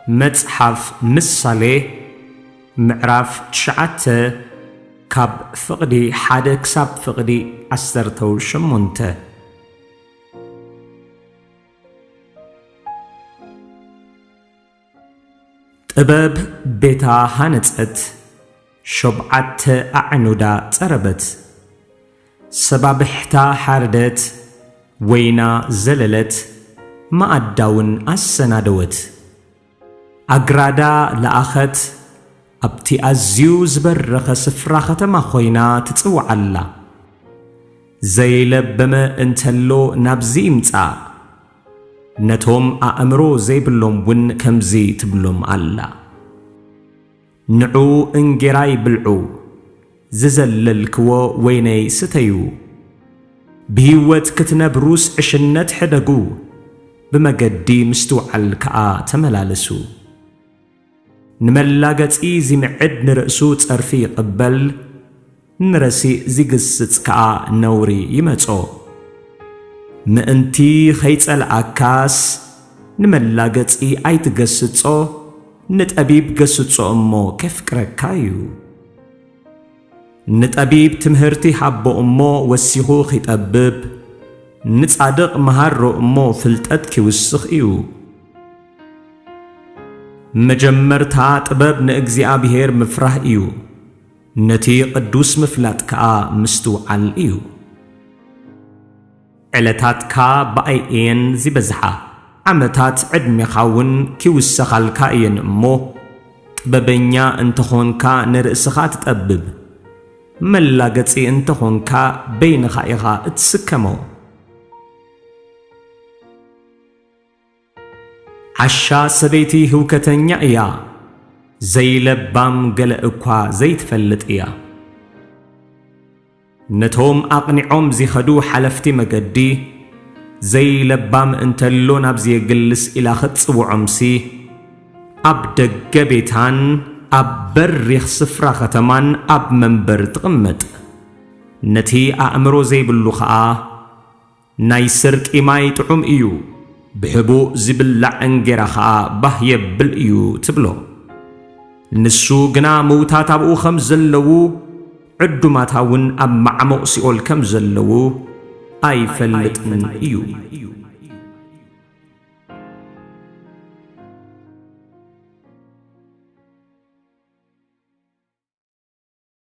መጽሓፍ ምሳሌ ምዕራፍ ትሽዓተ፣ ካብ ፍቕዲ ሓደ ክሳብ ፍቕዲ ዓሰርተው ሸሞንተ። ጥበብ ቤታ ሃነጸት፣ ሸብዓተ ኣዕኑዳ ጸረበት። ሰባብሕታ ሓርደት፣ ወይና ዘለለት፣ መኣዳውን ኣሰናደወት። ኣግራዳ ለኣኸት፣ ኣብቲ ኣዝዩ ዝበረኸ ስፍራ ኸተማ ኾይና ትጽውዓላ። ዘይለበመ እንተሎ ናብዚ ይምጻእ። ነቶም ኣእምሮ ዘይብሎም እውን ከምዚ ትብሎም ኣላ። ንዑ እንጌራይ ብልዑ፣ ዝዘለልክዎ ወይነይ ስተዩ። ብህይወት ክትነብሩስ ዕሽነት ሕደጉ፣ ብመገዲ ምስትውዓል ከኣ ተመላለሱ። ንመላገጺ ዚምዕድ ንርእሱ ጸርፊ ይቕበል፣ ንረሲእ ዚግስጽ ከኣ ነውሪ ይመጾ። ምእንቲ ኸይጸልኣካስ ንመላገጺ ኣይትገስጾ፣ ንጠቢብ ገስጾ እሞ ኬፍቅረካ እዩ። ንጠቢብ ትምህርቲ ሃቦ እሞ ወሲኹ ኺጠብብ፣ ንጻድቕ መሃሮ እሞ ፍልጠት ኪውስኽ እዩ። መጀመርታ ጥበብ ንእግዚኣብሔር ምፍራህ እዩ፣ ነቲ ቅዱስ ምፍላጥ ከኣ ምስትውዓል እዩ። ዕለታትካ ብኣይ እየን ዚበዝሓ፣ ዓመታት ዕድሜኻውን ኪውሰኻልካ እየን እሞ፣ ጥበበኛ እንተ ኾንካ ንርእስኻ ትጠብብ፣ መላገጺ እንተ ኾንካ በይንኻ ኢኻ እትስከሞ። ዓሻ ሰበይቲ ህውከተኛ እያ፣ ዘይለባም ገለ እኳ ዘይትፈልጥ እያ። ነቶም ኣቕኒዖም ዚኸዱ ሓለፍቲ መገዲ፣ ዘይለባም እንተሎ ናብዚ የግልስ ኢላ ኽትጽውዖምሲ፣ ኣብ ደገ ቤታን ኣብ በሪኽ ስፍራ ኸተማን ኣብ መንበር ትቕመጥ። ነቲ ኣእምሮ ዘይብሉ ኸኣ፣ ናይ ስርቂ ማይ ጥዑም እዩ፣ ብሕቡእ ዚብላዕ እንጌራ ኸኣ ባህ የብል እዩ ትብሎ። ንሱ ግና ምዉታት ኣብኡ ኸም ዘለዉ፣ ዕዱማታ እውን ኣብ ማዕሙቕ ሲኦል ከም ዘለዉ ኣይፈልጥን እዩ።